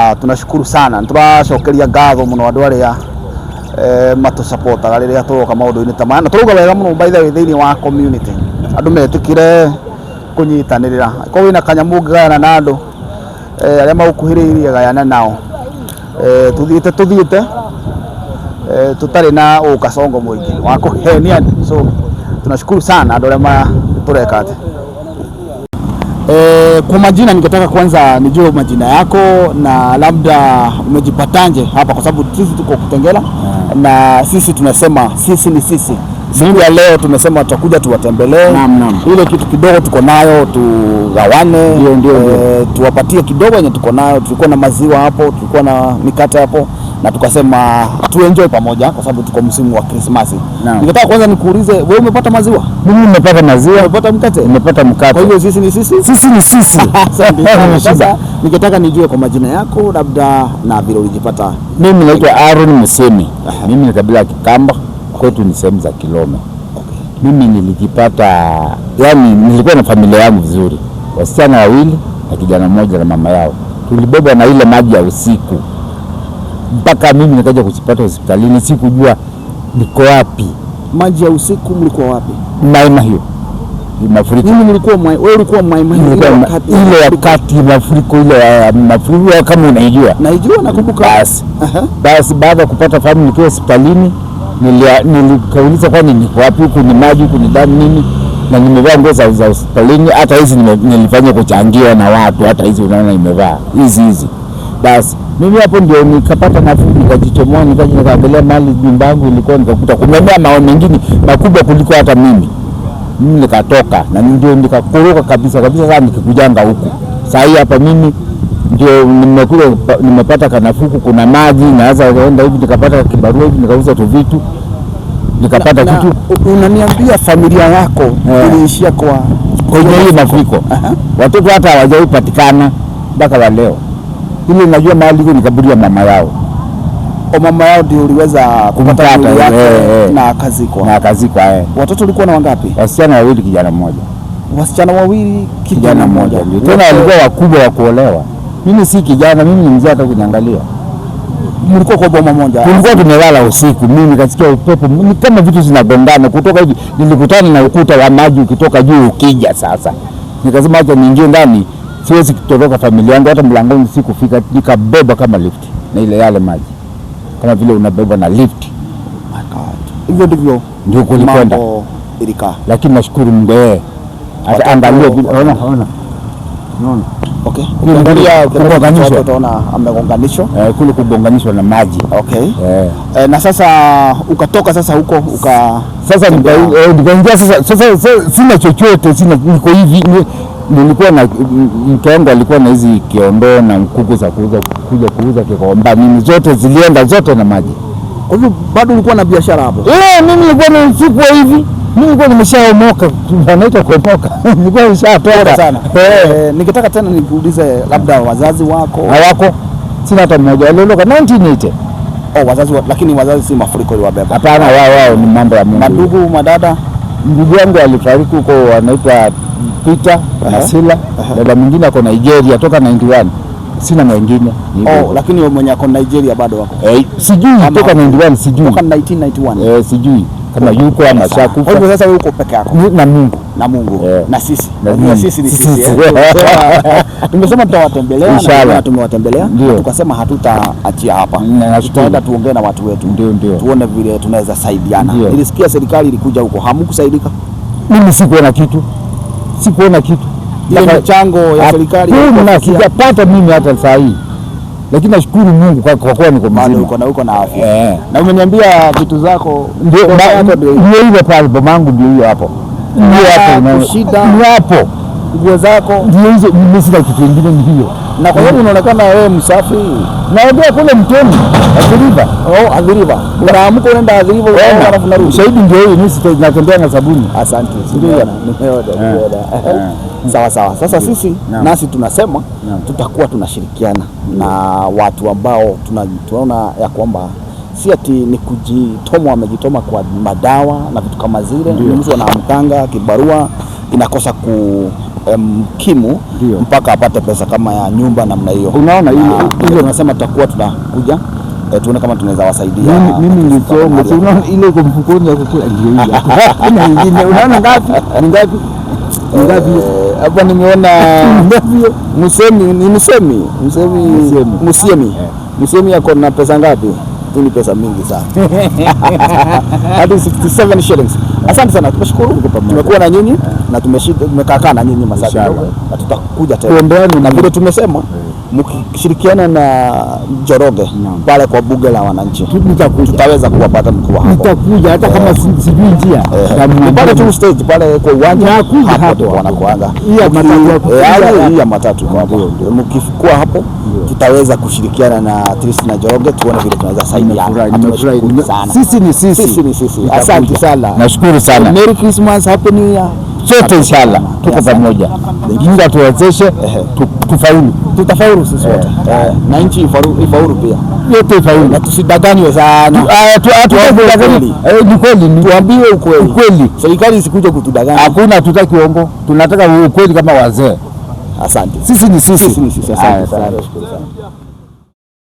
Na tunashukuru sana, turacokeria ngatho muno andu aria matusapotaga riria turoka maundu-ini ta maya, na turauga wega muno by the way thiini wa community andu metikire kunyitanirira. Ko wina kanyamu ũngĩgayana na andu aria magukuhiriirie, gayana nao. Tuthiite tutari na ukasongo mwingi wa kuhenia, so tunashukuru sana andu aria tureka ati. Kwa majina ningetaka kwanza nijue majina yako na labda umejipatanje hapa, kwa sababu sisi tuko Kitengela na sisi tunasema sisi ni sisi. Siku ya leo tumesema tutakuja tuwatembelee. Naam, naam. Ile kitu kidogo tuko nayo tugawane, Ndio. Tuwapatie kidogo yenye tuko nayo. Tulikuwa na maziwa hapo, tulikuwa na mikate hapo na tukasema tuenjoy pamoja kwa sababu tuko msimu wa Krismasi. Naam. Ningetaka kwanza nikuulize, wewe umepata maziwa? Mimi nimepata maziwa, Umepata mkate? Nimepata mkate. Kwa hivyo sisi ni sisi? Sisi ni sisi. Asante sana. Haina shida. Sasa ningetaka nijue kwa majina yako labda na vile ulijipata. Mimi naitwa Aaron Musemi. Mimi ni kabila ya Kikamba, kwetu ni sehemu za Kilome. Mimi nilijipata, yani nilikuwa na familia yangu vizuri, wasichana wawili na kijana mmoja na mama yao. Tulibebwa na ile maji ya usiku mpaka mimi nikaja kujipata hospitalini, sikujua niko wapi. Maji ya usiku mlikuwa wapi? Mai Mahiu mafuriko. Mimi nilikuwa wewe ulikuwa Mai Mahiu ile Nilikuwa wakati ile wakati mafuriko, ile ya mafuriko kama unaijua. Naijua, nakumbuka. Basi basi, baada ya kupata fahamu nikiwa hospitalini, nilikauliza kwani niko wapi? Huku ni maji, huku ni damu nini? Na nimevaa nguo za hospitalini, hata hizi nilifanya kuchangiwa na watu, hata hizi unaona nimevaa hizi hizi. Basi mimi hapo ndio nikapata nafuu, nikajichomoa, nikaja nikaangalia mali nyumba yangu ilikuwa, nikakuta kumemea mawe mengine makubwa kuliko hata mimi. Mimi nikatoka na ndio nikakoroka kabisa kabisa. Sasa nikikujanga huku saa hii hapa mimi ndio nimekuja nimepata kanafuku, kuna maji naweza kwenda hivi, nikapata kibarua hivi, nikauza tu vitu nikapata Na kitu unaniambia familia yako iliishia kwa kwenye hii mafuriko. Watoto hata hawajawahi patikana mpaka wa leo. Ile najua mahali iko ni kaburi ya mama yao. O, mama yao ndio uliweza kupata Kumpata, mwili yake eh. na akazikwa. Na akazikwa. Watoto ulikuwa na wangapi? Wasichana wawili, kijana mmoja. Wasichana wawili, Kijana mmoja ndio tena walikuwa wakubwa wa kuolewa. Mimi si kijana, mimi ni mzee hata kuniangalia. Mlikuwa kwa boma moja? Tulikuwa tumelala usiku, mimi nikasikia upepo ni kama vitu zinagongana kutoka hivi, nilikutana na ukuta wa maji ukitoka juu ukija. Sasa nikasema acha niingie ndani, siwezi kutoroka familia yangu, hata mlangoni sikufika, nikabeba kama lift na ile yale maji, kama vile unabebwa na lift. My God. Hivyo ndivyo Ndio kulikwenda, mambo ilikaa. Lakini nashukuru Mungu hata Watoto- angalia vile, ona ona, unaona. Okay. Kule Ukiangalia kugonganishwa. watu utaona amegonganishwa. Kule kugonganishwa na maji. Okay. Eh. Na sasa ukatoka sasa huko uka Sasa nikaingia sasa, sina chochote, sina, niko hivi nilikuwa na mke wangu alikuwa na hizi kiondoo na kuku za kuuza, kuja kuuza Kikomba, nini, zote zilienda zote na maji. Kwa hivyo bado ulikuwa na biashara hapo? Eh, mimi nilikuwa na usiku wa hivi, mimi nilikuwa nimeshaomoka, wanaita kuomoka, nilikuwa nimeshatoka Pole sana. Eh. Ningetaka tena nikuulize labda wazazi wako. Hawako, sina hata mmoja, waliondoka 1980. Oh, wazazi lakini wazazi si mafuriko iliwabeba? Hapana, wao ni mambo ya Mungu. Madugu, madada? Ndugu yangu alifariki huko, anaitwa Peter Masila. Dada mwingine ako Nigeria toka 91. Sina mwingine. Ni hivyo. Oh, lakini wewe mwenye ako Nigeria bado wako? Eh, sijui toka 91 sijui. Toka 1991. Eh, sijui kama yuko ama Kwa hivyo shakufa. sasa wewe uko peke yako Na Mungu. Na Mungu Eh. na sisi. Na Unajua Mungu. sisi ni sisi. Sisi. Eh. Tumesema tutawatembelea na Inshallah. ndio maana tumewatembelea. Ndio. Tukasema hatutaachia hapa. Na nashukuru. Tutaenda tuongee na watu wetu. Ndio. Tuone vile tunaweza saidiana. Ndio. Nilisikia serikali ilikuja huko, hamkusaidika? Mimi sikuona kitu. Sikuona kitu. Ile michango ya serikali Hakuna, haikuwafikia? sijapata mimi hata saa hii. Lakini nashukuru Mungu kwa kuwa niko Bado mzima. uko na afya. Eh. Na umeniambia vitu zako Ndio boma yako ndio hiyo. ndio hivyo pale, bomangu ndio hiyo hapo. Ndio hapo unaona. Shida. Ndio hapo. Nguo zako. Ndio hizo, mimi sina kitu kingine, ni hiyo. Na kwa sababu unaonekana wewe msafi. Naendea kule mtoni Athi River. Oh, Athi River. Unaamka unaenda Athi River, unaoga alafu unarudi. Ushahidi ndio hiyo, mimi natembea na sabuni. Asante. Ndio. Nimeona, nimeona, nimeona. Sawa sawa. Sasa sisi nasi tunasema tutakuwa tunashirikiana na watu ambao tunaona ya kwamba si ati ni kujitoma, wamejitoma kwa madawa na vitu kama zile. Ni mtu anaamkanga kibarua inakosa ku, mkimu mpaka apate pesa kama ya nyumba namna hiyo. Unaona ile Na ile tunasema tutakuwa tunakuja tuone kama tunaweza wasaidia. Mimi katika nisome, mahali si unaona ile iko mfukoni ya kukula ndio hiyo. Kuna nyingine, unaona ngapi? Ni ngapi? Ni ngapi? Hapa nimeona Ngapi hiyo? Musemi ni Musemi Musemi Musemi. Musiemi Eh. Musemi ako na pesa ngapi? Hii ni pesa mingi sana, hadi 67 shillings. Asante sana, tumeshukuru, tumekuwa na nyinyi na tumekaa na nyinyi masaa Inshallah. kidogo na tutakuja tena Tuombeane. Na vile tumesema, mkishirikiana na Njoroge pale kwa bunge la wananchi, Nitakuja. tutaweza kuwapata mkiwa hapo. Nitakuja hata kama sijui njia. Ni pale tu stage pale kwa uwanja Nakuja hapo hapo. ndipo wanakuanga. Hii ya matatu ya kukuja hapo. Hii ya matatu kwa hapo. Mkikuwa hapo tutaweza kushirikiana na Tris na Njoroge tuone vile tunaweza saidiana. Nimefurahi, Na nimefurahi. tumeshukuru sana. Sisi ni sisi. Sisi ni sisi. Nitakuja. Asante sana. Nashukuru sana. Merry Christmas, Happy New Year. Sote inshallah tuko Asante. pamoja. Mungu atuwezeshe tufaulu. Tutafaulu sisi wote. Na nchi ifaulu pia. Yote ifaulu. Na tusidanganywe sana. Tuambiwe ukweli. Ni kweli ni Tuambiwe ukweli. ukweli. Serikali isikuje kutudanganya. Hakuna, hatutaki uongo. Tunataka ukweli kama wazee. Asante. Sisi ni sisi. Sisi ni sisi. Asante Haya, sana. asante. Nashukuru sana.